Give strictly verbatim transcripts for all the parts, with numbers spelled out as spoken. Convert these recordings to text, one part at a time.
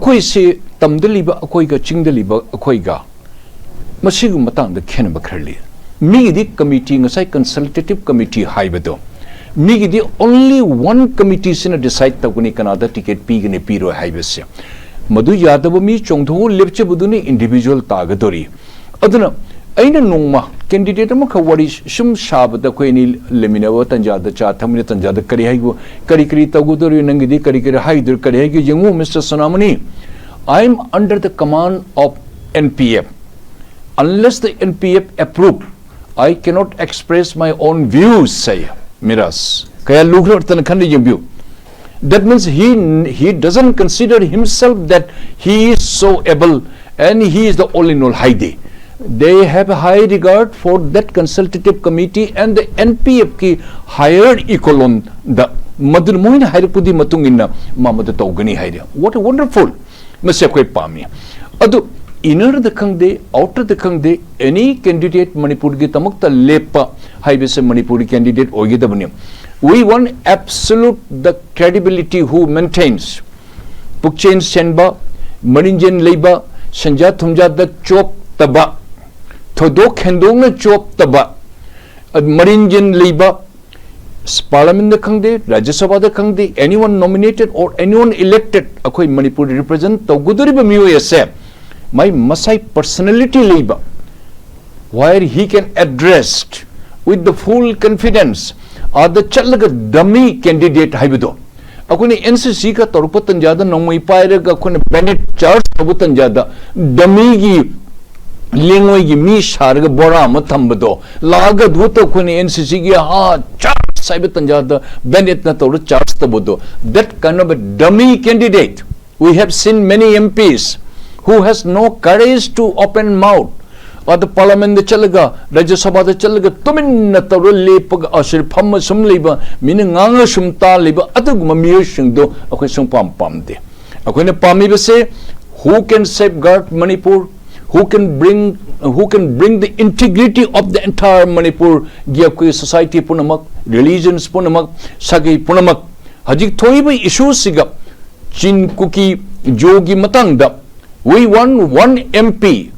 ꯑꯩꯈꯣꯏꯁꯤ ꯇꯝꯗ ꯂꯩꯕ ꯑꯩꯈꯣꯏꯒ ꯆꯤꯡꯗ ꯂꯩꯕ ꯑꯩꯈꯣꯏꯒ ꯃꯁꯤꯒꯤ ꯃꯇꯥꯡꯗ ꯈꯦꯠꯅꯕ ꯈꯔ ꯂꯩ꯫ ꯃꯤꯒꯤꯗꯤ ꯀꯃꯤꯇꯤ, ꯉꯁꯥꯏ ꯀꯟꯁꯜꯇꯦꯇꯤꯚ ꯀꯃꯤꯇꯤ ꯍꯥꯏꯕꯗꯣ, ꯃꯤꯒꯤꯗꯤ only one committeeꯁꯤꯅ decide ꯇꯧꯒꯅꯤ ꯀꯅꯥꯗ ꯇꯤꯀꯦꯠ ꯄꯤꯒꯅꯤ ꯄꯤꯔꯣꯏ ꯍꯥꯏꯕꯁꯦ꯫ ꯃꯗꯨ ꯌꯥꯗꯕ ꯃꯤ ꯆꯣꯡꯊꯣꯛꯎ ꯂꯦꯞꯆꯕꯗꯨꯅꯤ individual ꯇꯥꯒꯗꯣꯔꯤ꯫ ꯑꯗꯨꯅ ꯑꯩꯅ ꯅꯣꯡꯃ candidate ꯑꯃꯈꯛ ꯋꯥꯔꯤ ꯁꯨꯝ ꯁꯥꯕꯗ, ꯑꯩꯈꯣꯏ ꯑꯅꯤ ꯂꯩꯃꯤꯟꯅꯕ ꯇꯟꯖꯥꯗ, ꯆꯥ ꯊꯛꯃꯤꯟꯅ ꯇꯟꯖꯥꯗ, "ꯀꯔꯤ ꯍꯥꯏꯒꯣ, ꯀꯔꯤ ꯀꯔꯤ ꯇꯧꯒꯗꯧꯔꯤ, ꯅꯪꯒꯤꯗꯤ ꯀꯔꯤ ꯀꯔꯤ ꯍꯥꯏꯗꯣꯏ, ꯀꯔꯤ ꯍꯥꯏꯒꯦ ꯌꯦꯡꯉꯨ mister ꯁꯣꯅꯥꯃꯅꯤ, I am under the command of N P F. Unless the N P F approve, I cannot express my own views," ꯍꯥꯏ꯫ ꯃꯤꯔꯥꯖ, ꯀꯌꯥ ꯂꯨꯈ꯭ꯔꯕꯇꯅ ꯈꯟꯅ ꯌꯦꯡꯕꯤꯌꯨ꯫ That means he, he doesn't consider himself that he is so able and he is the all in all ꯍꯥꯏꯗꯦ꯫ They have high regard for that consultative committee and the N P Fꯀꯤ higher echelonꯗ, ꯃꯗꯨꯅ ꯃꯣꯏꯅ ꯍꯥꯏꯔꯛꯄꯗꯤ ꯃꯇꯨꯡ ꯏꯟꯅ ꯃꯥ ꯃꯗꯨ ꯇꯧꯒꯅꯤ ꯍꯥꯏꯔꯦ꯫ What a wonderful! ꯃꯁꯤ ꯑꯩꯈꯣꯏ ꯄꯥꯝꯃꯤ꯫ ꯑꯗꯨ innerꯗ ꯈꯪꯗꯦ, outerꯗ ꯈꯪꯗꯦ, any candidate ꯃꯅꯤꯄꯨꯔꯒꯤꯗꯃꯛꯇ ꯂꯦꯞꯄ ꯍꯥꯏꯕꯁꯦ ꯃꯅꯤꯄꯨꯔꯒꯤ candidate ꯑꯣꯏꯒꯗꯕꯅꯤ꯫ We want absolute the credibility who maintains ꯄꯨꯛꯆꯦꯜ ꯁꯦꯡꯕ, ꯃꯔꯤꯡꯖꯦꯜ ꯂꯩꯕ, ꯁꯦꯟꯖꯥ ꯊꯨꯝꯖꯥꯗ ꯆꯣꯞꯇꯕ, ꯊꯣꯏꯗꯣꯛ ꯍꯦꯟꯗꯣꯛꯅ ꯆꯣꯞꯇꯕ, ꯃꯔꯤꯡꯖꯦꯜ ꯂꯩꯕ, ꯄꯥꯔꯂꯤꯌꯥꯃꯦꯟꯗ ꯈꯪꯗꯦ, ꯔꯥꯖ꯭ꯌ ꯁꯚꯥꯗ ꯈꯪꯗꯦ, anyone nominated or anyone elected ꯑꯩꯈꯣꯏ ꯃꯅꯤꯄꯨꯔ represent ꯇꯧꯒꯗꯧꯔꯤꯕ ꯃꯤꯑꯣꯏ ꯑꯁꯦ ꯃꯥꯏ ꯃꯁꯥꯏ personality ꯂꯩꯕ, where he can address with the full confidence, ꯑꯥꯗ ꯆꯠꯂꯒ dummy candidate ꯍꯥꯏꯕꯗꯣ꯫ ꯑꯩꯈꯣꯏꯅ N C C ꯀ ꯇꯧꯔꯛꯄ ꯇꯟꯖꯥꯗ ꯅꯣꯡꯃꯩ ꯄꯥꯏꯔꯒ ꯑꯩꯈꯣꯏꯅ bayonet charge ꯇꯧꯕ ꯇꯟꯖꯥꯗ dummyꯒꯤ ꯂꯦꯡꯉꯣꯏꯒꯤ ꯃꯤ ꯁꯥꯔꯒ ꯕꯣꯔꯥ ꯑꯃ ꯊꯝꯕꯗꯣ, ꯂꯥꯛꯑꯒ ꯑꯗꯨ ꯑꯩꯈꯣꯏꯅ N C Cꯒꯤ ꯍꯥ charge ꯍꯥꯏꯕ ꯇꯟꯖꯥꯗ bayonetꯅ ꯇꯧꯔ charge ꯇꯧꯕꯗꯣ, that kind of a dummy candidate. We have seen many M Ps who has no courage to open mouth. ꯑꯗ ꯄꯥꯔꯂꯤꯌꯥꯃꯦꯟꯗ ꯆꯠꯂꯒ, ꯔꯥꯖ꯭ꯌ ꯁꯚꯥꯗ ꯆꯠꯂꯒ ꯇꯨꯃꯤꯟꯅ ꯇꯧꯔ ꯂꯦꯞꯄꯒ ꯑꯁꯤꯗ ꯐꯝꯃ ꯁꯨꯝ ꯂꯩꯕ, ꯃꯤꯅ ꯉꯥꯡꯉ ꯁꯨꯝ ꯇꯥ ꯂꯩꯕ ꯑꯗꯨꯒꯨꯝꯕ ꯃꯤꯑꯣꯏꯁꯤꯡꯗꯣ ꯑꯩꯈꯣꯏ ꯁꯨꯡꯄꯥꯝ ꯄꯥꯝꯗꯦ꯫ ꯑꯩꯈꯣꯏꯅ ꯄꯥꯝꯃꯤꯕꯁꯦ, who can safeguard Manipur, who can bring, who can bring the integrity of the entire Manipurꯒꯤ ꯑꯩꯈꯣꯏ society ꯄꯨꯝꯅꯃꯛ, religions ꯄꯨꯝꯅꯃꯛ, ꯁꯥꯒꯩ ꯄꯨꯝꯅꯃꯛ꯫ ꯍꯧꯖꯤꯛ ꯊꯣꯛꯏꯕ issueꯁꯤꯒ ꯆꯤꯟ ꯀꯨꯀꯤ, ꯖꯣꯒꯤ ꯃꯇꯥꯡꯗ, "We want one M P.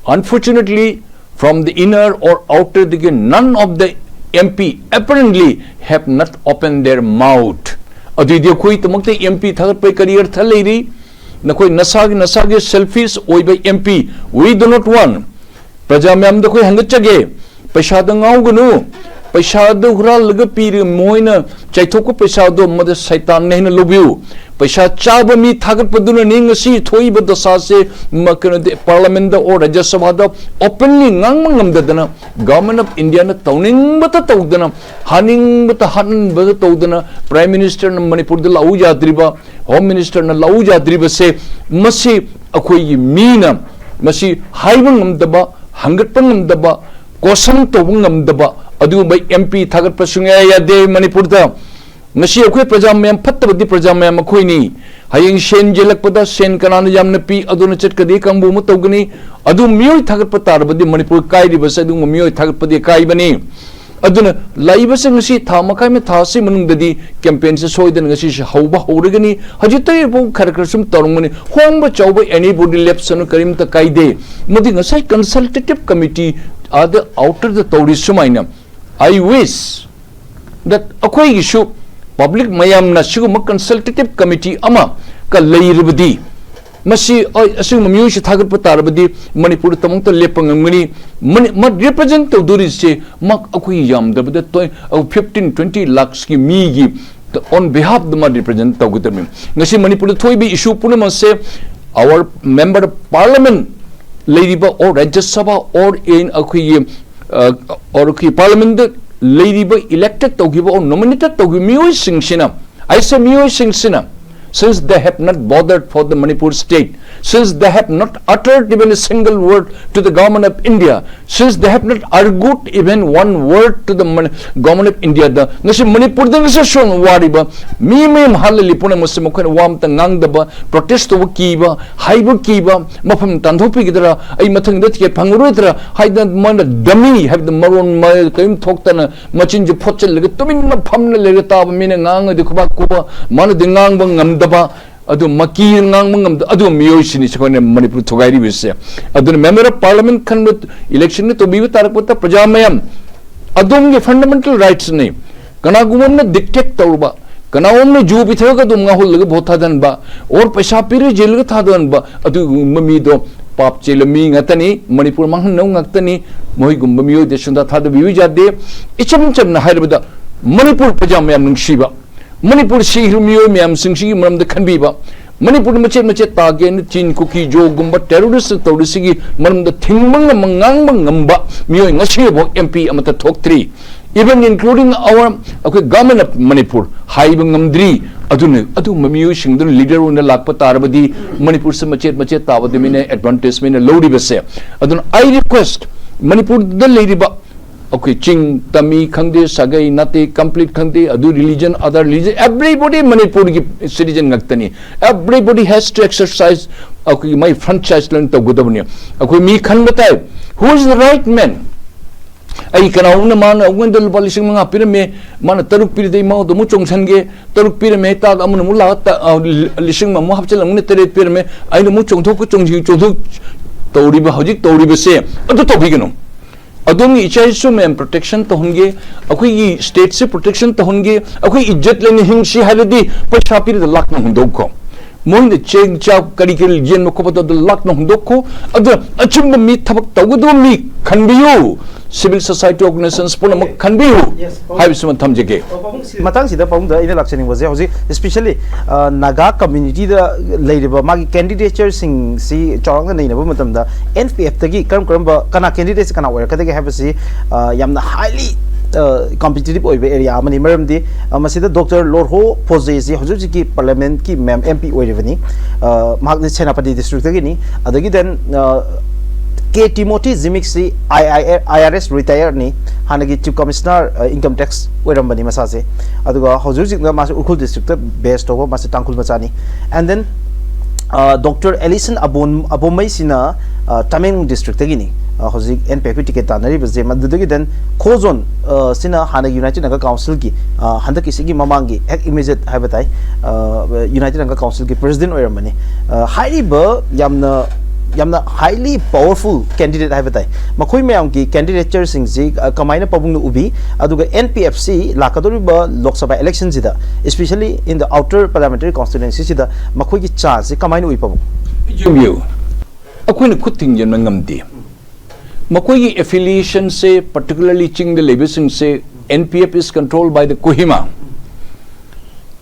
Unfortunately, from the inner or outer, the none of the M P apparently have not opened their mouth." ꯑꯗꯨꯏꯗꯤ ꯑꯩꯈꯣꯏꯒꯤꯗꯃꯛꯇ M P ꯊꯥꯒꯠꯄꯩ ꯀꯔꯤ ꯑꯔꯊ ꯂꯩꯔꯤ? ꯅꯈꯣꯏ ꯅꯁꯥꯒꯤ, ꯅꯁꯥꯒꯤ selfish ꯑꯣꯏꯕ M P, we do not want. ꯄ꯭ꯔꯖꯥ ꯃꯌꯥꯝꯗ ꯑꯩꯈꯣꯏ ꯍꯪꯒꯠꯆꯒꯦ, ꯄꯩꯁꯥꯗ ꯉꯥꯎꯒꯅꯨ꯫ ꯄꯩꯁꯥꯗ ꯍꯨꯔꯥꯜꯂꯒ ꯄꯤꯔꯒ ꯃꯣꯏꯅ ꯆꯥꯏꯊꯣꯛꯄ ꯄꯩꯁꯥꯗꯣ ꯃꯗꯨ ꯁꯩꯇꯥꯟꯅ ꯍꯦꯟꯅ ꯂꯧꯕꯤꯌꯨ꯫ ꯄꯩꯁꯥ ꯆꯥꯕ ꯃꯤ ꯊꯥꯒꯠꯄꯗꯨꯅꯅꯤ ꯉꯁꯤ ꯊꯣꯛꯏꯕ ꯗꯁꯥꯁꯦ꯫ ꯃ-, ꯀꯩꯅꯣꯗꯤ, ꯄꯥꯔꯂꯥꯃꯦꯟꯗ ꯑꯣꯔ ꯔꯥꯖ꯭ꯌ ꯁꯚꯥꯗ openly ꯉꯥꯡꯕ ꯉꯝꯗꯗꯅ, Government of Indiaꯅ ꯇꯧꯅꯤꯡꯕꯇ ꯇꯧꯗꯅ, ꯍꯥꯠꯅꯤꯡꯕꯇ ꯍꯥꯠꯍꯟꯕꯇ ꯇꯧꯗꯅ, Prime Ministerꯅ ꯃꯅꯤꯄꯨꯔꯗ ꯂꯥꯛꯎ ꯌꯥꯗ꯭ꯔꯤꯕ, Home Ministerꯅ ꯂꯥꯛꯎ ꯌꯥꯗ꯭ꯔꯤꯕꯁꯦ, ꯃꯁꯤ ꯑꯩꯈꯣꯏꯒꯤ ꯃꯤꯅ ꯃꯁꯤ ꯍꯥꯏꯕ ꯉꯝꯗꯕ, ꯍꯪꯒꯠꯄ ꯉꯝꯗꯕ, question ꯇꯧꯕ ꯉꯝꯗꯕ ꯑꯗꯨꯒꯨꯝꯕ M P ꯊꯥꯒꯠꯄ ꯁꯨꯡꯌꯥ ꯌꯥꯗꯦ ꯃꯅꯤꯄꯨꯔꯗ꯫ ꯉꯁꯤ ꯑꯩꯈꯣꯏ ꯄ꯭ꯔꯖꯥ ꯃꯌꯥꯝ ꯐꯠꯇꯕꯗꯤ ꯄ꯭ꯔꯖꯥ ꯃꯌꯥꯝ ꯑꯩꯈꯣꯏꯅꯤ꯫ ꯍꯌꯦꯡ ꯁꯦꯟ ꯌꯦꯜꯂꯛꯄꯗ ꯁꯦꯟ ꯀꯅꯥꯅ ꯌꯥꯝꯅ ꯄꯤ, ꯑꯗꯨꯅ ꯆꯠꯀꯗꯦ ꯀꯥꯡꯕꯨ ꯑꯃ ꯇꯧꯒꯅꯤ꯫ ꯑꯗꯨ ꯃꯤꯑꯣꯏ ꯊꯥꯒꯠꯄ ꯇꯥꯔꯕꯗꯤ ꯃꯅꯤꯄꯨꯔ ꯀꯥꯏꯔꯤꯕꯁꯦ ꯑꯗꯨꯒꯨꯝꯕ ꯃꯤꯑꯣꯏ ꯊꯥꯒꯠꯄꯗꯤ ꯑꯀꯥꯏꯕꯅꯤ꯫ ꯑꯗꯨꯅ ꯂꯥꯛꯏꯕꯁꯦ ꯉꯁꯤ ꯊꯥ ꯃꯈꯥꯏ ꯑꯃ, ꯊꯥ ꯑꯁꯤ ꯃꯅꯨꯡꯗꯗꯤ campaignꯁꯦ ꯁꯣꯏꯗꯅ ꯉꯁꯤꯁꯦ ꯍꯧꯕ ꯍꯧꯔꯒꯅꯤ꯫ ꯍꯧꯖꯤꯛꯇꯒꯤꯐꯥꯎ ꯈꯔ ꯈꯔ ꯁꯨꯝ ꯇꯧꯔꯝꯒꯅꯤ꯫ ꯍꯣꯡꯕ ꯆꯥꯎꯕ ꯑꯦꯅꯤꯕꯨꯗꯤ ꯂꯦꯞꯁꯅꯨ, ꯀꯔꯤꯝꯇ ꯀꯥꯏꯗꯦ꯫ ꯃꯗꯨ ꯉꯁꯥꯏ consultative committee ꯑꯥꯗ outerꯗ ꯇꯧꯔꯤ ꯁꯨꯃꯥꯏꯅ꯫ I wish that ꯑꯩꯈꯣꯏꯒꯤꯁꯨ public ꯃꯌꯥꯝꯅ ꯁꯤꯒꯨꯝꯕ consultative committee ꯑꯃ ꯀ ꯂꯩꯔꯕꯗꯤ, ꯃꯁꯤ, ꯑ-, ꯑꯁꯤꯒꯨꯝꯕ ꯃꯤꯑꯣꯏꯁꯤ ꯊꯥꯒꯠꯄ ꯇꯥꯔꯕꯗꯤ ꯃꯅꯤꯄꯨꯔꯗꯃꯛꯇ ꯂꯦꯞꯄ ꯉꯝꯒꯅꯤ꯫ ꯃꯅꯤ-, ꯃ-, represent ꯇꯧꯗꯣꯔꯤꯁꯦ ꯃꯛ ꯑꯩꯈꯣꯏ ꯌꯥꯝꯗꯕꯗ twe-, ꯑ, fifteen, twenty lakhsꯀꯤ ꯃꯤꯒꯤ on behalfꯇ ꯃꯥ represent ꯇꯧꯒꯗꯕꯅꯤ꯫ ꯉꯁꯤ ꯃꯅꯤꯄꯨꯔꯗ ꯊꯣꯛꯏꯕ issue ꯄꯨꯝꯅꯃꯛꯁꯦ our member of parliament ꯂꯩꯔꯤꯕ or ꯔꯥꯖ꯭ꯌ ꯁꯚꯥ or in ꯑꯩꯈꯣꯏꯒꯤ, ꯑ, or ꯑꯩꯈꯣꯏꯒꯤ parliamentꯇ ꯂꯩꯔꯤꯕ elected ꯇꯧꯈꯤꯕ or nominated ꯇꯧꯈꯤꯕ ꯃꯤꯑꯣꯏꯁꯤꯡꯁꯤꯅ, ꯑꯩꯁꯦ ꯃꯤꯑꯣꯏꯁꯤꯡꯁꯤꯅ, since they have not bothered for the Manipur state, since they have not uttered even a single word to the Government of India, since they have not argued even one word to the Mani-, Government of Indiaꯗ ꯉꯁꯤ ꯃꯅꯤꯄꯨꯔꯗ ꯉꯁꯤ ꯁꯣꯟ ꯋꯥꯔꯤꯕ ꯃꯤ ꯃꯌꯥꯝ ꯍꯥꯜꯂꯜꯂꯤ ꯄꯨꯝꯅꯃꯛꯁꯦ ꯃꯈꯣꯏꯅ ꯋꯥ ꯑꯃꯇ ꯉꯥꯡꯗꯕ, protest ꯇꯧꯕ ꯀꯤꯕ, ꯍꯥꯏꯕ ꯀꯤꯕ, ꯃꯐꯝ ꯇꯥꯟꯊꯣꯛꯄꯤꯒꯗ꯭ꯔꯥ, ꯑꯩ ꯃꯊꯪꯗ ticket ꯐꯪꯉꯔꯣꯏꯗ꯭ꯔꯥ ꯍꯥꯏꯗꯅ ꯃꯣꯏꯅ dummy ꯍꯥꯏꯕꯗꯤ ꯃꯔꯣꯟ ꯃ-, ꯀꯔꯤꯝ ꯊꯣꯛꯇꯅ ꯃꯆꯤꯟꯁꯦ ꯐꯣꯠꯆꯜꯂꯒ ꯇꯨꯃꯤꯟꯅ ꯐꯝꯅ ꯂꯩꯔꯒ ꯇꯥꯕ ꯃꯤꯅ ꯉꯥꯡꯉꯗꯤ ꯈꯨꯕꯥꯛ ꯈꯨꯕ, ꯃꯥꯅꯗꯤ ꯉꯥꯡꯕ ꯉꯝꯗꯕ, ꯑꯗꯨ ꯃꯀꯤ ꯉꯥꯡꯕ ꯉꯝꯗ ꯑꯗꯨ ꯃꯤꯑꯣꯏꯁꯤꯅꯤ ꯑꯩꯈꯣꯏꯅ ꯃꯅꯤꯄꯨꯔ ꯊꯨꯒꯥꯏꯔꯤꯕꯁꯦ꯫ ꯑꯗꯨꯅ member of parliament ꯈꯟꯕ, election ꯅ ꯇꯧꯕꯤꯕ ꯇꯥꯔꯛꯄꯗ ꯄ꯭ꯔꯖꯥ ꯃꯌꯥꯝ ꯑꯗꯣꯝꯒꯤ fundamental rights ꯅꯤ꯫ ꯀꯅꯥꯒꯨꯝꯕ ꯑꯃꯅ dictate ꯇꯧꯔꯨꯕ, ꯀꯅꯥꯒꯨꯝꯕ ꯑꯃꯅ ꯖꯨ ꯄꯤꯊꯔꯒ ꯑꯗꯨꯝ ꯉꯥꯎꯍꯜꯂꯒ vote ꯊꯥꯗꯍꯟꯕ, or ꯄꯩꯁꯥ ꯄꯤꯔꯒ ꯖꯦꯜꯒ ꯊꯥꯗꯍꯟꯕ, ꯑꯗꯨꯒꯨꯝꯕ ꯃꯤꯗꯣ ꯄꯥꯞ ꯆꯦꯜꯂ ꯃꯤ ꯉꯥꯛꯇꯅꯤ꯫ ꯃꯅꯤꯄꯨꯔ ꯃꯥꯡꯍꯟꯅꯕ ꯉꯥꯛꯇꯅꯤ꯫ ꯃꯣꯏꯒꯨꯝꯕ ꯃꯤꯑꯣꯏꯗ ꯁꯨꯡꯊꯥ ꯊꯥꯗꯕꯤꯕ ꯌꯥꯗꯦ꯫ ꯏꯆꯝ ꯆꯝꯅ ꯍꯥꯏꯔꯕꯗ ꯃꯅꯤꯄꯨꯔ ꯄ꯭ꯔꯖꯥ ꯃꯌꯥꯝ ꯅꯨꯡꯁꯤꯕ, ꯃꯅꯤꯄꯨꯔ ꯁꯤꯈ꯭ꯔꯤꯕ ꯃꯤꯑꯣꯏ ꯃꯌꯥꯝꯁꯤꯡꯁꯤꯒꯤ ꯃꯔꯝꯗ ꯈꯟꯕꯤꯕ, ꯃꯅꯤꯄꯨꯔꯗ ꯃꯆꯦꯠ ꯃꯆꯦꯠ ꯇꯥꯒꯦꯅ ꯆꯤꯟ ꯀꯨꯀꯤ ꯖꯣꯒꯨꯝꯕ terrorist ꯇꯧꯔꯤꯁꯤꯒꯤ ꯃꯔꯝꯗ ꯊꯤꯡꯕ ꯉꯝꯕ, ꯉꯥꯡꯕ ꯉꯝꯕ ꯃꯤꯑꯣꯏ ꯉꯁꯤꯐꯥꯎ M P ꯑꯃꯠꯇ ꯊꯣꯛꯇ꯭ꯔꯤ꯫ Even including our, ꯑꯩꯈꯣꯏ government of Manipur ꯍꯥꯏꯕ ꯉꯝꯗ꯭ꯔꯤ꯫ ꯑꯗꯨꯅ ꯑꯗꯨꯒꯨꯝꯕ ꯃꯤꯑꯣꯏꯁꯤꯡꯗꯨꯅ leader ꯑꯣꯏꯅ ꯂꯥꯛꯄ ꯇꯥꯔꯕꯗꯤ ꯃꯅꯤꯄꯨꯔꯁꯦ ꯃꯆꯦꯠ ꯃꯆꯦꯠ ꯇꯥꯕꯗꯨꯃꯤꯅ advantage ꯃꯤꯅ ꯂꯧꯔꯤꯕꯁꯦ꯫ ꯑꯗꯨꯅ I request ꯃꯅꯤꯄꯨꯔꯗ ꯂꯩꯔꯤꯕ ꯑꯩꯈꯣꯏ ꯆꯤꯡ, ꯇꯝꯃꯤ ꯈꯪꯗꯦ, ꯁꯥꯒꯩ ꯅꯥꯇꯩ, complete ꯈꯪꯗꯦ, ꯑꯗꯨ religion, other religion, everybody ꯃꯅꯤꯄꯨꯔꯒꯤ citizen ꯉꯥꯛꯇꯅꯤ꯫ Everybody has to exercise ꯑꯩꯈꯣꯏꯒꯤ ꯃꯥꯏ franchise ꯂꯣꯏꯅ ꯇꯧꯒꯗꯕꯅꯤ꯫ ꯑꯩꯈꯣꯏ ꯃꯤ ꯈꯟꯕ ꯇꯥꯏ, who is the right man? ꯑꯩ ꯀꯅꯥꯒꯨꯝꯕꯅ ꯃꯥꯅ ꯑꯩꯉꯣꯟꯗ ꯂꯨꯄꯥ ꯂꯤꯁꯤꯡ ꯃꯉꯥ ꯄꯤꯔꯝꯃꯦ, ꯃꯥꯅ ꯇꯔꯨꯛ ꯄꯤꯔꯗꯤ ꯑꯩ ꯃꯉꯣꯟꯗ ꯑꯃꯨꯛ ꯆꯣꯡꯁꯟꯒꯦ, ꯇꯔꯨꯛ ꯄꯤꯔꯝꯃꯦ ꯍꯥꯏꯇꯥꯔꯒ ꯑꯃꯅ ꯑꯃꯨꯛ ꯂꯥꯛꯑ ꯇ-, ꯑ, ꯂꯤ-, ꯂꯤꯁꯤꯡ ꯑꯃꯃꯨꯛ ꯍꯥꯞꯆꯤꯜꯂꯝꯒꯅꯤ, ꯇꯔꯦꯠ ꯄꯤꯔꯝꯃꯦ, ꯑꯩꯅ ꯑꯃꯨꯛ ꯆꯣꯡꯊꯣꯛꯄ ꯆꯣꯡꯁꯤ ꯆꯣꯡꯊꯣꯛ ꯇꯧꯔꯤꯕ ꯍꯧꯖꯤꯛ ꯇꯧꯔꯤꯕꯁꯦ ꯑꯗꯨ ꯇꯧꯕꯤꯒꯅꯨ꯫ ꯑꯗꯣꯝꯒꯤ ꯏꯆꯥ ꯏꯁꯨ ꯃꯌꯥꯝ protection ꯇꯧꯍꯟꯒꯦ, ꯑꯩꯈꯣꯏꯒꯤ stateꯁꯤ protection ꯇꯧꯍꯟꯒꯦ, ꯑꯩꯈꯣꯏ ꯏꯖꯠ ꯂꯩꯅ ꯍꯤꯡꯁꯤ ꯍꯥꯏꯔꯗꯤ ꯄꯩꯁꯥ ꯄꯤꯔꯒ ꯂꯥꯛꯅ ꯍꯨꯟꯗꯣꯛꯈꯣ꯫ ꯃꯣꯏꯅ ꯆꯦꯡ ꯆꯥꯛ ꯀꯔꯤ ꯀꯔꯤ ꯌꯦꯟꯕ ꯈꯣꯠꯄꯗꯣ ꯑꯗꯨ ꯂꯥꯛꯅ ꯍꯨꯟꯗꯣꯛꯈꯣ꯫ ꯑꯗꯨꯅ ꯑꯆꯨꯝꯕ ꯃꯤ, ꯊꯕꯛ ꯇꯧꯒꯗꯕ ꯃꯤ ꯈꯟꯕꯤꯌꯨ꯫ Civil society organizations ꯄꯨꯝꯅꯃꯛ ꯈꯟꯕꯤꯌꯨ ꯍꯥꯏꯕꯁꯤꯃ ꯊꯝꯖꯒꯦ꯫ ꯃꯇꯥꯡꯁꯤꯗ ꯄꯥꯕꯨꯡꯗ ꯑꯩꯅ ꯂꯥꯛꯆꯅꯤꯡꯕꯁꯦ ꯍꯧꯖꯤꯛ especially ꯅꯥꯒꯥ communityꯗ ꯂꯩꯔꯤꯕ ꯃꯥꯒꯤ candidatesꯁꯤꯡꯁꯤ ꯆꯥꯎꯔꯥꯛꯅ ꯅꯩꯅꯕ ꯃꯇꯝꯗ N P Fꯗꯒꯤ ꯀꯔꯝ ꯀꯔꯝꯕ ꯀꯅꯥ candidateꯁꯤ ꯀꯅꯥ ꯑꯣꯏꯔꯛꯀꯗꯒꯦ ꯍꯥꯏꯕꯁꯤ ꯑ, ꯌꯥꯝꯅ highly competitive ꯑꯣꯏꯕ area ꯑꯃꯅꯤ꯫ ꯃꯔꯝꯗꯤ ꯑ, ꯃꯁꯤꯗ Doctor Lorho Phozesi ꯍꯧꯖꯤꯛ ꯍꯧꯖꯤꯛꯀꯤ parliamentꯀꯤ ꯃꯦꯝ M P ꯑꯣꯏꯔꯤꯕꯅꯤ꯫ ꯑ, ꯃꯍꯥꯛꯅ ꯁꯦꯅꯥꯄꯇꯤ districtꯇꯒꯤꯅꯤ꯫ ꯑꯗꯒꯤ then ꯑ, K Timothy Zimikꯁꯤ I I I R S retireꯅꯤ, ꯍꯥꯟꯅꯒꯤ Chief Commissioner, ꯑ, income tax ꯑꯣꯏꯔꯝꯕꯅꯤ ꯃꯁꯥꯁꯦ꯫ ꯑꯗꯨꯒ ꯍꯧꯖꯤꯛ ꯍꯧꯖꯤꯛꯅ ꯃꯥꯁꯦ ꯎꯈ꯭ꯔꯨꯜ districtꯇ base ꯇꯧꯕ, ꯃꯥꯁꯦ ꯇꯥꯡꯈꯨꯜ ꯃꯆꯥꯅꯤ꯫ And then ꯑ, Doctor Alison Abon Abomei ꯁꯤꯅ ꯑ, ꯇꯃꯦꯡꯂꯣꯡ districtꯇꯒꯤꯅꯤ꯫ ꯑ, ꯍꯧꯖꯤꯛ ꯑꯦꯟ ꯄꯤ ꯑꯦꯐꯀꯤ ꯇꯤꯀꯦꯠ ꯇꯥꯟꯅꯔꯤꯕꯁꯦ꯫ ꯃꯗꯨꯗꯒꯤ ꯗꯦꯟ ꯈꯣꯖꯣꯟ, ꯑ, ꯁꯤꯅ ꯍꯥꯟꯅ ꯌꯨꯅꯥꯏꯇꯦꯗ ꯅꯥꯒꯥ ꯀꯥꯎꯟꯁꯤꯜꯒꯤ, ꯑ, ꯍꯟꯗꯛꯀꯤꯁꯤꯒꯤ ꯃꯃꯥꯡꯒꯤ ꯍꯦꯛ ꯏꯃꯤꯖꯦꯠ ꯍꯥꯏꯕ ꯇꯥꯏ, ꯑ, ꯌꯨꯅꯥꯏꯇꯦꯗ ꯅꯥꯒꯥ ꯀꯥꯎꯟꯁꯤꯜꯒꯤ ꯄ꯭ꯔꯦꯁꯤꯗꯦꯟ ꯑꯣꯏꯔꯝꯕꯅꯤ꯫ ꯑ, ꯍꯥꯏꯔꯤꯕ ꯌꯥꯝꯅ, ꯌꯥꯝꯅ ꯍꯥꯏꯂꯤ ꯄꯥꯋꯔꯐꯨꯜ ꯀꯦꯟꯗꯤꯗꯦꯠ ꯍꯥꯏꯕ ꯇꯥꯏ꯫ ꯃꯈꯣꯏ ꯃꯌꯥꯝꯒꯤ ꯀꯦꯟꯗꯤꯗꯦꯆꯔꯁꯤꯡꯁꯤ, ꯑ, ꯀꯃꯥꯏꯅ ꯄꯥꯕꯨꯡꯅ ꯎꯕꯤ? ꯑꯗꯨꯒ ꯑꯦꯟ ꯄꯤ ꯑꯦꯐꯁꯤ ꯂꯥꯛꯀꯗꯧꯔꯤꯕ Lok Sabha ꯏꯂꯦꯛꯁꯟꯁꯤꯗ, especially in the outer parliamentary constituencyꯁꯤꯗ ꯃꯈꯣꯏꯒꯤ ꯆꯥꯟꯁꯁꯤ ꯀꯃꯥꯏꯅ ꯎꯏ ꯄꯥꯕꯨꯡ? ꯌꯦꯡꯕꯤꯌꯨ, ꯑꯩꯈꯣꯏꯅ ꯈꯨꯠ ꯊꯤꯡꯖꯤꯟꯕ ꯉꯝꯗꯦ꯫ ꯃꯈꯣꯏꯒꯤ ꯑꯦꯐꯤꯂꯤꯌꯦꯁꯟꯁꯦ, particularly ꯆꯤꯡꯗ ꯂꯩꯕꯁꯤꯡꯁꯦ, N P F is controlled by the Kohima.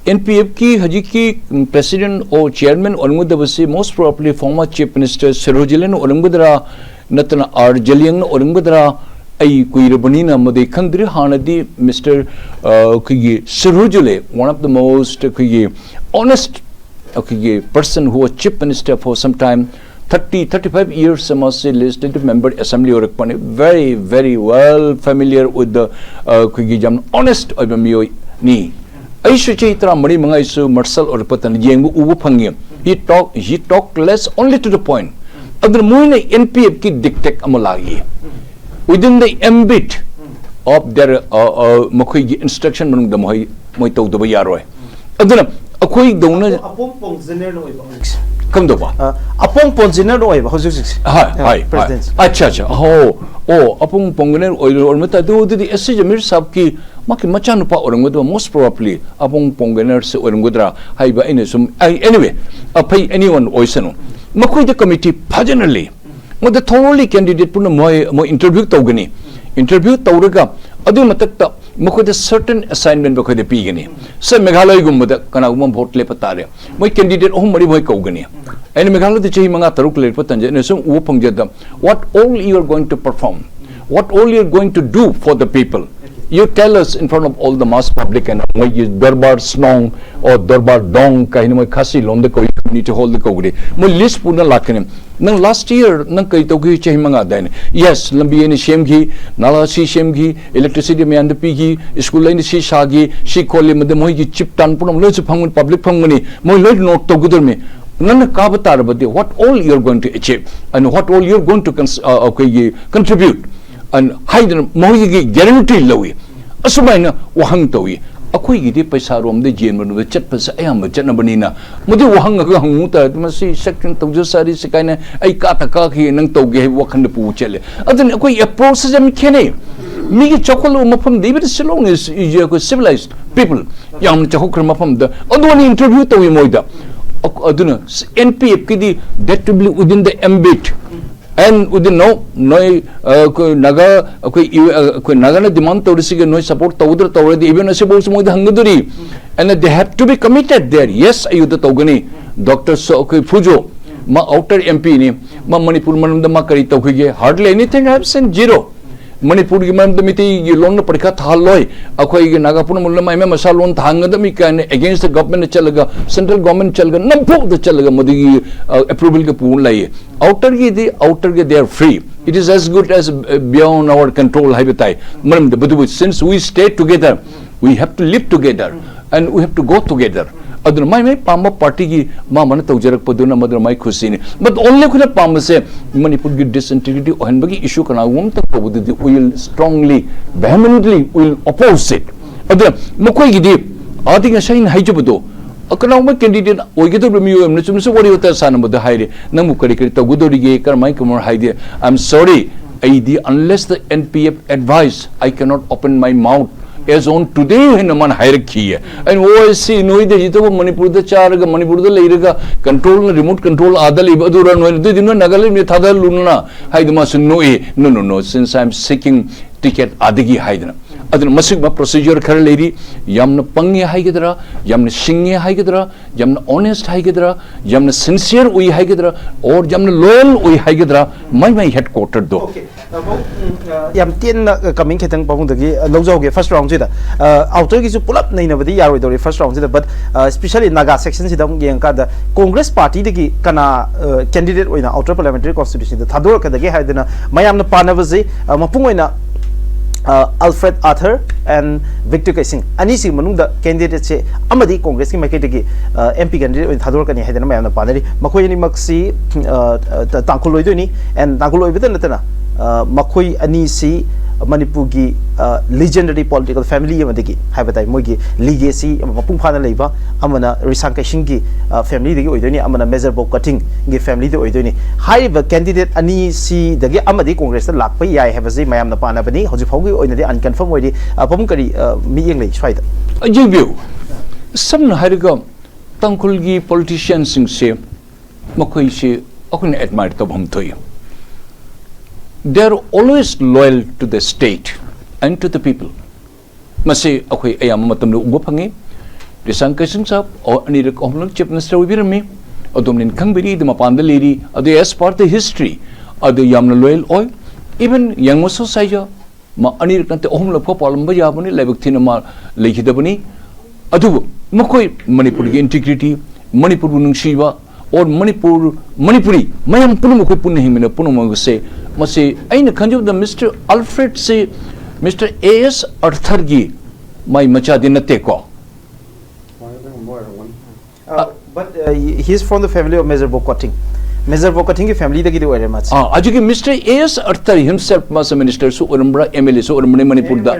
N P Fꯀꯤ ꯍꯧꯖꯤꯛꯀꯤ president or chairman ꯑꯣꯏꯔꯝꯒꯗꯕꯁꯤ most probably former chief minister ꯁꯤꯔꯣꯖꯤꯂꯤꯅ ꯑꯣꯏꯔꯝꯒꯗ꯭ꯔꯥ, ꯅꯠꯇꯅ ꯑꯥꯔ ꯖꯦꯂꯤꯌꯪꯅ ꯑꯣꯏꯔꯝꯒꯗ꯭ꯔꯥ? ꯑꯩ ꯀꯨꯏꯔꯕꯅꯤꯅ ꯃꯗꯨ ꯈꯪꯗ꯭ꯔꯤ꯫ ꯍꯥꯟꯅꯗꯤ ꯃꯤꯁꯇꯔ, ꯑ, ꯑꯩꯈꯣꯏꯒꯤ ꯁꯤꯔꯣꯖꯤꯂꯤ, one of the most ꯑꯩꯈꯣꯏꯒꯤ honest ꯑꯩꯈꯣꯏꯒꯤ person who was chief minister for some time, thirty, thirty five years ꯃꯥꯁꯤ legislative member assembly ꯑꯣꯏꯔꯛꯄꯅꯤ, very, very well familiar with the, ꯑ, ꯑꯩꯈꯣꯏꯒꯤ ꯌꯥꯝ honest ꯑꯣꯏꯕ ꯃꯤꯑꯣꯏꯅꯤ꯫ ꯑꯩꯁꯨ ꯆꯍꯤ ꯇꯔꯥꯃꯔꯤ ꯃꯉꯥ ꯑꯩꯁꯨ ꯃꯥꯔꯁꯦꯜ ꯑꯣꯏꯔꯛꯄ ꯃꯇꯝꯗ ꯌꯦꯡꯕ ꯎꯕ ꯐꯪꯉꯤ꯫ He talk, he talk less, only to the point. ꯑꯗꯨꯅ ꯃꯣꯏꯅ N P Fꯀꯤ dictate ꯑꯃ ꯂꯥꯛꯏ꯫ Within the ambit of their, ꯑ, ꯑ, ꯃꯈꯣꯏꯒꯤ instruction ꯃꯅꯨꯡꯗ ꯃꯈꯣꯏ, ꯃꯣꯏ ꯇꯧꯗꯕ ꯌꯥꯔꯣꯏ꯫ ꯑꯗꯨꯅ ꯑꯩꯈꯣꯏꯗꯧꯅ ꯑꯄꯣꯡ ꯄꯣꯡꯖꯤꯅꯔꯅ ꯑꯣꯏꯕ ꯍꯧꯖꯤꯛꯁꯦ꯫ ꯀꯝꯗꯧꯕ? ꯑ, ꯑꯄꯣꯡ ꯄꯣꯟꯖꯤꯅꯔꯅ ꯑꯣꯏꯕ ꯍꯧꯖꯤꯛ ꯍꯧꯖꯤꯛꯁꯦ꯫ ꯍꯣꯏ, ꯑ, ꯍꯣꯏ, ꯍꯣꯏ꯫ President꯫ ꯑꯠꯆꯥ, ꯑꯠꯆꯥ꯫ ꯍꯣ, ꯑꯣ, ꯑꯄꯣꯡ ꯄꯣꯡꯖꯤꯅꯔ ꯑꯣꯏꯔ-, ꯑꯣꯏꯔꯝꯕ ꯇꯥꯏ꯫ ꯑꯗꯨ, ꯑꯗꯨꯗꯤ ꯑꯦꯁ ꯁꯤ ꯖꯃꯤꯔ ꯁꯥꯍꯕꯀꯤ ꯃꯥꯒꯤ ꯃꯆꯥꯅꯨꯄꯥ ꯑꯣꯏꯔꯝꯒꯗꯕ, most probably ꯑꯄꯣꯡ ꯄꯣꯡꯖꯤꯅꯔꯁꯦ ꯑꯣꯏꯔꯝꯒꯗ꯭ꯔꯥ ꯍꯥꯏꯕ ꯑꯩꯅ ꯁꯨꯝ, ꯑꯩ, anyway, ꯑꯐꯩ, anyone ꯑꯣꯏꯁꯅꯨ꯫ ꯃꯈꯣꯏꯗ committee ꯐꯖꯅ ꯂꯩ꯫ ꯃꯗꯨ thoroughly candidate ꯄꯨꯝꯅꯃꯛ ꯃꯣꯏ, ꯃꯣꯏ interview ꯇꯧꯒꯅꯤ꯫ Interview ꯇꯧꯔꯒ ꯑꯗꯨꯒꯤ ꯃꯊꯛꯇ ꯃꯈꯣꯏꯗ certain assignment ꯃꯈꯣꯏꯗ ꯄꯤꯒꯅꯤ꯫ ꯁꯦ, ꯃꯦꯘꯥꯂꯌꯒꯨꯝꯕꯗ ꯀꯅꯥꯒꯨꯝꯕ ꯑꯃ ꯚꯣꯠ ꯂꯦꯞꯄ ꯇꯥꯔꯦ, ꯃꯣꯏ candidate ꯑꯍꯨꯝ ꯃꯔꯤ ꯃꯣꯏ ꯀꯧꯒꯅꯤ꯫ ꯑꯩꯅ ꯃꯦꯘꯥꯂꯌꯗ ꯆꯍꯤ ꯃꯉꯥ ꯇꯔꯨꯛ ꯂꯩꯔꯛꯄ ꯇꯟꯖꯥ ꯑꯩꯅ ꯁꯨꯝ ꯎꯕ ꯐꯪꯖꯗ, what all you are going to perform, what all you are going to do for the people, you tell us in front of all the mass public and ꯃꯣꯏꯒꯤ ꯗꯔꯕꯥꯔ ꯁ꯭ꯅꯣꯡ or ꯗꯔꯕꯥꯔ ꯗꯣꯡ ꯀꯥꯏꯅ ꯃꯣꯏ ꯈꯥꯁꯤ ꯂꯣꯝꯗ ꯀꯧꯏ, community hallꯗ ꯀꯧꯒꯅꯤ, ꯃꯣꯏ list ꯄꯨꯅ ꯂꯥꯛꯀꯅꯤ꯫ ꯅꯪ last year ꯅꯪ ꯀꯔꯤ ꯇꯧꯈꯤ? ꯆꯍꯤ ꯃꯉꯥꯗ ꯑꯩꯅ, yes, ꯂꯝꯕꯤ ꯑꯩꯅ ꯁꯦꯝꯈꯤ, ꯅꯥꯂꯥ ꯁꯤ ꯁꯦꯝꯈꯤ, electricity ꯃꯌꯥꯝꯗ ꯄꯤꯈꯤ, school ꯑꯩꯅ ꯁꯤ ꯁꯥꯈꯤ, ꯁꯤ ꯈꯣꯠꯂꯤ, ꯃꯗꯨ ꯃꯣꯏꯒꯤ ꯆꯤꯞ ꯇꯥꯟ ꯄꯨꯝꯅꯃꯛ ꯂꯣꯏꯁꯨ ꯐꯪꯒꯅꯤ, public ꯐꯪꯒꯅꯤ, ꯃꯣꯏ ꯂꯣꯏ note ꯇꯧꯒꯗꯧꯔꯤꯃꯤ꯫ ꯅꯪꯅ ꯀꯥꯕ ꯇꯥꯔꯕꯗꯤ what all you are going to achieve and what all you are going to cons- ꯑ, ꯑꯩꯈꯣꯏꯒꯤ contribute and ꯍꯥꯏꯗꯅ ꯃꯈꯣꯏꯒꯤ guarantee ꯂꯧꯏ꯫ ꯑꯁꯨꯃꯥꯏꯅ ꯋꯥꯍꯪ ꯇꯧꯏ꯫ ꯑꯩꯈꯣꯏꯒꯤꯗꯤ ꯄꯩꯁꯥꯔꯣꯝꯗ ꯌꯦꯟꯕꯔꯣꯝꯗ ꯆꯠꯄꯁꯦ ꯑꯌꯥꯝꯕ ꯆꯠꯅꯕꯅꯤꯅ, ꯃꯗꯨ ꯋꯥꯍꯪ ꯑꯃꯒ ꯍꯪꯉꯨ ꯇꯥꯔꯗꯤ, "ꯃꯁꯤ ꯁꯦꯛꯁꯟ ꯇꯧꯖ ꯁꯥꯔꯤꯁꯤ ꯀꯥꯏꯅ ꯑꯩ ꯀꯥ ꯇ ꯀꯥꯈꯤ ꯅꯪ ꯇꯧꯒꯦ" ꯍꯥꯏꯕ ꯋꯥꯈꯜꯗ ꯄꯨ ꯆꯠꯂꯦ꯫ ꯑꯗꯨꯅ ꯑꯩꯈꯣꯏ approach ꯁꯦ ꯌꯥꯝ ꯈꯦꯠꯅꯩ꯫ ꯃꯤꯒꯤ ꯆꯥꯎꯈꯠꯂꯕ ꯃꯐꯝꯗ, even Shillong is, is a civilized people, ꯌꯥꯝꯅ ꯆꯥꯎꯈꯠꯈ꯭ꯔꯕ ꯃꯐꯝꯗ ꯑꯗꯨꯅ interview ꯇꯧꯏ ꯃꯣꯏꯗ꯫ ꯑ-, ꯑꯗꯨꯅ N P F ꯀꯤꯗꯤ that will be within the ambit꯫ And within no, ꯅꯣꯏ, ꯑ, ꯑꯩꯈꯣꯏ ꯅꯥꯒꯥ, ꯑꯩꯈꯣꯏ ꯏ-, ꯑ, ꯑꯩꯈꯣꯏ ꯅꯥꯒꯥꯅ demand ꯇꯧꯔꯤꯁꯤꯒ ꯅꯣꯏ support ꯇꯧꯗ꯭ꯔ ꯇꯧꯔꯗꯤ, even ꯑꯁꯤꯐꯥꯎꯁꯨ ꯃꯣꯏꯗ ꯍꯪꯒꯗꯣꯔꯤ꯫ And they have to be committed there. Yes, ꯑꯌꯨꯗ ꯇꯧꯒꯅꯤ꯫ ꯗꯣꯛꯇꯔ ꯁꯣ-, ꯑꯩꯈꯣꯏ ꯐꯨꯖꯣ, ꯃꯥ outer M P ꯅꯤ꯫ ꯃꯥ ꯃꯅꯤꯄꯨꯔ ꯃꯔꯝꯗ ꯃꯥ ꯀꯔꯤ ꯇꯧꯈꯤꯒꯦ? Hardly anything I have seen, zero. ꯃꯅꯤꯄꯨꯔꯒꯤ ꯃꯔꯝꯗ ꯃꯤꯇꯩꯒꯤ ꯂꯣꯟꯅ ꯄꯔꯤꯈꯥ ꯊꯥꯍꯜꯂꯣꯏ, ꯑꯩꯈꯣꯏꯒꯤ ꯅꯥꯒꯥ ꯄꯨꯝꯅꯃꯛ ꯂꯣꯏꯅꯃꯛ ꯃꯁꯥ ꯂꯣꯟ ꯊꯥꯍꯟꯒꯗꯕꯅꯤ ꯀꯥꯏꯅ against the government ꯆꯠꯂꯒ, central government ꯆꯠꯂꯒ, ꯅꯝꯐꯨꯗ ꯆꯠꯂꯒ ꯃꯗꯨꯒꯤ, ꯑ, approval ꯒ ꯄꯨ ꯂꯩꯌꯦ꯫ Outer ꯒꯤꯗꯤ, outer ꯒꯤ they are free, it is as good as, uh, beyond our control ꯍꯥꯏꯕ ꯇꯥꯏ꯫ ꯃꯔꯝꯗꯤ ꯃꯗꯨꯕꯨ since we stay together, we have to live together and we have to go together. ꯑꯗꯨꯅ ꯃꯥꯏ ꯃꯥꯏ ꯄꯥꯝꯕ party ꯒꯤ ꯃꯥ ꯃꯥꯅ ꯇꯧꯖꯔꯛꯄꯗꯨꯅ ꯃꯗꯨꯅ ꯃꯥꯏ ꯈꯨꯁꯤꯅꯤ꯫ But only ꯑꯩꯈꯣꯏꯅ ꯄꯥꯝꯕꯁꯦ ꯃꯅꯤꯄꯨꯔꯒꯤ disintegrity ꯑꯣꯏꯍꯟꯕꯒꯤ issue ꯀꯅꯥꯒꯨꯝꯕ ꯑꯃꯇ ꯇꯧꯕꯗꯨꯗꯤ we will strongly, vehemently will oppose it. ꯑꯗꯨꯅ ꯃꯈꯣꯏꯒꯤꯗꯤ ꯑꯥꯗꯤ ꯉꯁꯥꯏ ꯑꯩꯅ ꯍꯥꯏꯖꯕꯗꯣ, ꯀꯅꯥꯒꯨꯝꯕ candidate ꯑꯣꯏꯒꯗꯧꯔꯤꯕ ꯃꯤꯑꯣꯏ ꯑꯃꯅ ꯆꯨꯝꯅꯁꯨ ꯋꯥꯔꯤ ꯋꯥꯇꯥꯏ ꯁꯥꯟꯅꯕꯗ ꯍꯥꯏꯔꯦ, "ꯅꯪꯕꯨ ꯀꯔꯤ ꯀꯔꯤ ꯇꯧꯒꯗꯧꯔꯤꯒꯦ, ꯀꯔꯝꯍꯥꯏ ꯀꯃꯥꯏ?" ꯍꯥꯏꯗꯤ, "I am sorry, ꯑꯩꯗꯤ unless the N P F advice, I cannot open my mouth as on today" ꯍꯥꯏꯅ ꯃꯥꯅ ꯍꯥꯏꯔꯛꯈꯤꯌꯦ꯫ ꯑꯩꯅ, "ꯑꯣ, ꯑꯩ ꯁꯤ ꯅꯣꯏꯗ ꯍꯧꯖꯤꯛꯇꯕꯨ ꯃꯅꯤꯄꯨꯔꯗ ꯆꯥꯔꯒ, ꯃꯅꯤꯄꯨꯔꯗ ꯂꯩꯔꯒ, control ꯅ remote control ꯑꯥꯗ ꯂꯩꯕ ꯑꯗꯨꯔ ꯅꯣꯏꯅ, ꯑꯗꯨꯏꯗꯤ ꯅꯣꯏ ꯅꯥꯒꯥꯂꯦꯟ ꯃꯤ ꯊꯥꯗꯍꯜꯂꯨꯅ" ꯍꯥꯏꯗꯤ ꯃꯥꯁꯨ ꯅꯣꯛꯏ꯫ "No, no, no, since I am seeking ticket ꯑꯥꯗꯒꯤ" ꯍꯥꯏꯗꯅ꯫ ꯑꯗꯨꯅ ꯃꯁꯤꯒꯨꯝꯕ procedure ꯈꯔ ꯂꯩꯔꯤ꯫ ꯌꯥꯝꯅ ꯄꯪꯉꯦ ꯍꯥꯏꯒꯗ꯭ꯔꯥ, ꯌꯥꯝꯅ ꯁꯤꯡꯉꯦ ꯍꯥꯏꯒꯗ꯭ꯔꯥ, ꯌꯥꯝꯅ honest ꯍꯥꯏꯒꯗ꯭ꯔꯥ, ꯌꯥꯝꯅ sincere ꯑꯣꯏ ꯍꯥꯏꯒꯗ꯭ꯔꯥ, or ꯌꯥꯝꯅ loyal ꯑꯣꯏ ꯍꯥꯏꯒꯗ꯭ꯔꯥ, ꯃꯥꯏ ꯃꯥꯏ headquarter ꯗꯣ꯫ Okay. ꯑ, ꯄꯥꯕꯨꯡ, ꯎꯝ, ꯑ, ꯌꯥꯝ ꯇꯦꯟꯅ, ꯑ, comment ꯈꯤꯇꯪ ꯄꯥꯕꯨꯡꯗꯒꯤ, ꯑ, ꯂꯧꯖꯍꯧꯒꯦ first round ꯁꯤꯗ꯫ ꯑ, outer ꯒꯤꯁꯨ ꯄꯨꯂꯞ ꯅꯩꯅꯕꯗꯤ ꯌꯥꯔꯣꯏꯗꯧꯔꯤ first round ꯁꯤꯗ, but, ꯑ, especially ꯅꯥꯒꯥ section ꯁꯤꯗ ꯑꯃꯨꯛ ꯌꯦꯡꯉꯀꯥꯟꯗ Congress party ꯗꯒꯤ ꯀꯅꯥ, ꯑ, candidate ꯑꯣꯏꯅ outer parliamentary constituency ꯗ ꯊꯥꯗꯣꯔꯛꯀꯗꯒꯦ ꯍꯥꯏꯗꯅ ꯃꯌꯥꯝꯅ ꯄꯥꯅꯕꯁꯤ, ꯑ, ꯃꯄꯨꯡ ꯑꯣꯏꯅ ꯑꯜꯐ꯭ꯔꯦꯗ ꯑꯥꯊꯔ ꯑꯦꯟ ꯚꯤꯛꯇꯔ ꯀꯩꯁꯤꯡ ꯑꯅꯤꯁꯤꯒꯤ ꯃꯅꯨꯡꯗ ꯀꯦꯟꯗꯤꯗꯦꯠꯁꯦ ꯑꯃꯗꯤ ꯀꯣꯡꯒ꯭ꯔꯦꯁꯀꯤ ꯃꯥꯏꯀꯩꯗꯒꯤ ꯑꯦꯝ ꯄꯤ ꯀꯦꯟꯗꯤꯗꯦꯠ ꯑꯣꯏꯅ ꯊꯥꯗꯣꯔꯛꯀꯅꯤ ꯍꯥꯏꯗꯅ ꯃꯌꯥꯝꯅ ꯄꯥꯅꯔꯤ꯫ ꯃꯈꯣꯏ ꯑꯅꯤꯃꯛꯁꯤ ꯇꯥꯡꯈꯨꯜ ꯑꯣꯏꯗꯣꯏꯅꯤ꯫ ꯑꯦꯟ ꯇꯥꯡꯈꯨꯜ ꯑꯣꯏꯕꯗ ꯅꯠꯇꯅ ꯃꯈꯣꯏ ꯑꯅꯤꯁꯤ ꯃꯅꯤꯄꯨꯔꯒꯤ ꯂꯤꯖꯦꯟꯗꯔꯤ ꯄꯣꯂꯤꯇꯤꯀꯦꯜ ꯐꯦꯃꯤꯂꯤ ꯑꯃꯗꯒꯤ ꯍꯥꯏꯕ ꯇꯥꯏ, ꯃꯣꯏꯒꯤ ꯂꯤꯒꯦꯁꯤ ꯃꯄꯨꯡ ꯐꯥꯅ ꯂꯩꯕ꯫ ꯑꯃꯅ ꯔꯤꯁꯥꯡ ꯀꯩꯁꯤꯡꯒꯤ ꯐꯦꯃꯤꯂꯤꯗꯒꯤ ꯑꯣꯏꯗꯣꯏꯅꯤ, ꯑꯃꯅ ꯃꯦꯖꯔ ꯕꯣꯕ ꯀꯇꯤꯡꯒꯤ ꯐꯦꯃꯤꯂꯤꯗ ꯑꯣꯏꯗꯣꯏꯅꯤ꯫ ꯍꯥꯏꯔꯤꯕ ꯀꯦꯟꯗꯤꯗꯦꯠ ꯑꯅꯤꯁꯤꯗꯒꯤ ꯑꯃꯗꯤ ꯀꯣꯡꯒ꯭ꯔꯦꯁꯇ ꯂꯥꯛꯄ ꯌꯥꯏ ꯍꯥꯏꯕꯁꯤ ꯃꯌꯥꯝꯅ ꯄꯥꯅꯕꯅꯤ꯫ ꯍꯧꯖꯤꯛ ꯐꯥꯎꯒꯤ ꯑꯣꯏꯅꯗꯤ ꯑꯟꯀꯟꯐꯥꯔꯝ ꯑꯣꯏꯔꯤ꯫ ꯄꯥꯕꯨꯡ ꯀꯔꯤ ꯃꯤꯠꯌꯦꯡ ꯂꯩ ꯁ꯭ꯋꯥꯏꯗ? ꯌꯦꯡꯕꯤꯌꯨ, ꯁꯝꯅ ꯍꯥꯏꯔꯒ ꯇꯥꯡꯈꯨꯜꯒꯤ ꯄꯣꯂꯤꯇꯤꯁꯤꯌꯥꯟꯁꯤꯡꯁꯦ ꯃꯈꯣꯏꯁꯤ ꯑꯩꯈꯣꯏꯅ ꯑꯦꯗꯃꯥꯏꯔ ꯇꯧꯐꯝ ꯊꯣꯛꯏ꯫ They are always loyal to the state and to the people. ꯃꯁꯤ ꯑꯩꯈꯣꯏ ꯑꯌꯥꯝꯕ ꯃꯇꯝꯗ ꯎꯕ ꯐꯪꯉꯤ꯫ ꯔꯤꯁꯥꯡ ꯀꯩꯁꯤꯡ ꯁꯥꯍꯕ ꯑꯅꯤꯔꯛ ꯑꯍꯨꯝꯂꯛ ꯆꯤꯐ ꯃꯤꯅꯤꯁꯇꯔ ꯑꯣꯏꯕꯤꯔꯝꯃꯤ꯫ ꯑꯗꯣꯝꯅꯤꯅ ꯈꯪꯕꯤꯔꯤ, ꯑꯗꯨ ꯃꯄꯥꯟꯗ ꯂꯩꯔꯤ꯫ ꯑꯗꯨ as per the history, ꯑꯗꯨ ꯌꯥꯝꯅ ꯂꯣꯌꯦꯜ ꯑꯣꯏ꯫ ꯏꯚꯟ ꯌꯥꯡꯃ ꯁꯣꯁꯥꯏꯖ ꯃꯥ ꯑꯅꯤꯔꯛ ꯅꯠꯇꯦ, ꯑꯍꯨꯝꯂꯛ ꯐꯥꯎ ꯄꯥꯜꯂꯝꯕ ꯌꯥꯕꯅꯤ, ꯂꯥꯏꯕꯛ ꯊꯤꯅ ꯃꯥ ꯂꯩꯈꯤꯗꯕꯅꯤ꯫ ꯑꯗꯨꯕꯨ ꯃꯈꯣꯏ ꯃꯅꯤꯄꯨꯔꯒꯤ ꯏꯟꯇꯤꯒ꯭ꯔꯤꯇꯤ, ꯃꯅꯤꯄꯨꯔꯕꯨ ꯅꯨꯡꯁꯤꯕ, or ꯃꯅꯤꯄꯨꯔ, ꯃꯅꯤꯄꯨꯔꯤ ꯃꯌꯥꯝ ꯄꯨꯝꯅꯃꯛ ꯑꯩꯈꯣꯏ ꯄꯨꯟꯅ ꯍꯤꯡꯃꯤꯟꯅ ꯄꯨꯝꯅꯃꯛ ꯑꯁꯦ, ꯃꯁꯤ ꯑꯩꯅ ꯈꯟꯖꯕꯗ ꯃꯤꯁꯇꯔ ꯑꯜꯐ꯭ꯔꯦꯗꯁꯤ ꯃꯤꯁꯇꯔ ꯑꯦ ꯑꯦꯁ ꯑꯥꯔꯊꯔꯒꯤ ꯃꯥꯏ ꯃꯆꯥꯗꯤ ꯅꯠꯇꯦꯀꯣ꯫ But uh, he is from the family of Major Bob Kating. Major Bob Kating ꯒꯤ ꯐꯦꯃꯤꯂꯤꯗꯒꯤꯗꯤ ꯑꯣꯏꯔꯦ ꯃꯥꯁꯦ꯫ ꯑꯥ, ꯑꯗꯨꯒꯤ mister A S Arthur himself ꯃꯥꯁꯦ ꯃꯤꯅꯤꯁꯇꯔꯁꯨ ꯑꯣꯏꯔꯝꯕ꯭ꯔꯥ, ꯑꯦꯝ ꯑꯦꯜ ꯑꯦꯁꯨ ꯑꯣꯏꯔꯝꯕꯅꯤ ꯃꯅꯤꯄꯨꯔꯗ꯫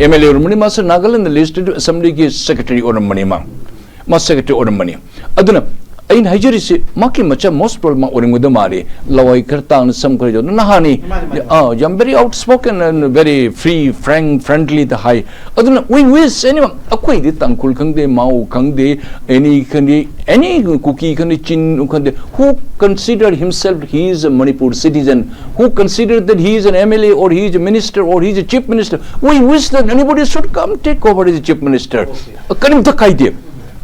ꯑꯦꯝ ꯑꯦꯜ ꯑꯦ ꯑꯣꯏꯔꯝꯕꯅꯤ꯫ ꯃꯥꯁꯦ ꯅꯥꯒꯥꯂꯦꯟꯗ ꯂꯦꯖꯤꯁꯂꯦꯇꯤꯚ ꯑꯦꯁꯦꯝꯕ꯭ꯂꯤꯒꯤ ꯁꯦꯀ꯭ꯔꯦꯇꯔꯤ ꯑꯣꯏꯔꯝꯕꯅꯤ ꯃꯥ꯫ ꯃꯥ ꯁꯦꯀ꯭ꯔꯦꯇꯔꯤ ꯑꯣꯏꯔꯝꯕꯅꯤ꯫ ꯑꯗꯨꯅ ꯑꯩꯅ ꯍꯥꯏꯖꯔꯤꯁꯤ, ꯃꯍꯥꯛꯀꯤ ꯃꯆꯥ most probably ꯃꯥ ꯑꯣꯏꯔꯝꯒꯗꯕ ꯃꯥꯜꯂꯤ꯫ ꯂꯋꯥꯏ ꯈꯔ ꯇꯥꯡꯅ, ꯁꯝ ꯈꯔ ꯌꯥꯎꯅ ꯅꯍꯥꯅꯤ꯫ ꯃꯥꯅꯤ, ꯃꯥꯅꯤ, ꯃꯥꯅꯤ꯫ ꯑꯥ, ꯌꯥꯝ very outspoken and very free, frank, friendly ꯗ ꯍꯥꯏ꯫ ꯑꯗꯨꯅ we wish anyone, ꯑꯩꯈꯣꯏꯗꯤ ꯇꯥꯡꯈꯨꯜ ꯈꯪꯗꯦ, ꯃꯥꯎ ꯈꯪꯗꯦ, ꯑꯦꯅꯤ ꯈꯪꯗꯦ, ꯑꯦꯅꯤ ꯀꯨꯀꯤ ꯈꯪꯗꯦ, ꯆꯤꯟ ꯈꯪꯗꯦ, who consider himself he is a Manipur citizen, who consider that he is an M L A or he is a minister or he is a chief minister, we wish that anybody should come take over as a chief minister. ꯀꯔꯤꯝꯇ ꯀꯥꯏꯗꯦ꯫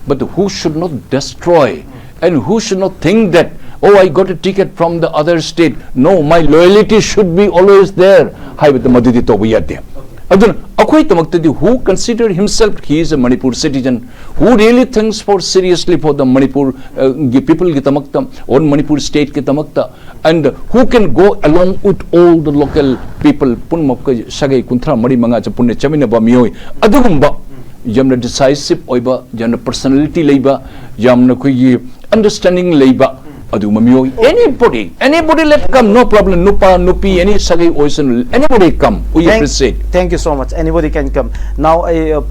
But who should not destroy and who should not think that, "Oh, I got a ticket from the other state. No, my loyalty should be always there" ꯍꯥꯏꯕꯗ ꯃꯗꯨꯗꯤ ꯇꯧꯕ ꯌꯥꯗꯦ꯫ ꯑꯗꯨꯅ ꯑꯩꯈꯣꯏꯗꯃꯛꯇꯗꯤ, who consider himself he is a Manipur citizen, who really thinks for seriously for the Manipur, uh, ꯒꯤ people ꯒꯤꯗꯃꯛꯇ, or Manipur state ꯒꯤꯗꯃꯛꯇ, and who can go along with all the local people, ꯄꯨꯝꯅꯃꯛꯀ ꯁꯥꯒꯩ ꯀꯨꯟꯊ꯭ꯔꯥ ꯃꯔꯤ ꯃꯉꯥꯁꯦ ꯄꯨꯟꯅ ꯆꯠꯃꯤꯟꯅꯕ ꯃꯤꯑꯣꯏ, ꯑꯗꯨꯒꯨꯝꯕ ꯌꯥꯝꯅ decisive ꯑꯣꯏꯕ, ꯌꯥꯝꯅ personality ꯂꯩꯕ, ꯌꯥꯝꯅ ꯑꯩꯈꯣꯏꯒꯤ understanding ꯂꯩꯕ ꯑꯗꯨꯒꯨꯝꯕ ꯃꯤꯑꯣꯏ, anybody, anybody let come, no problem, ꯅꯨꯄꯥ ꯅꯨꯄꯤ any ꯁꯥꯒꯩ ꯑꯣꯏꯁꯅꯨ, anybody come, we Thank, appreciate. Thank you so much. Anybody can come. Now, I, uh,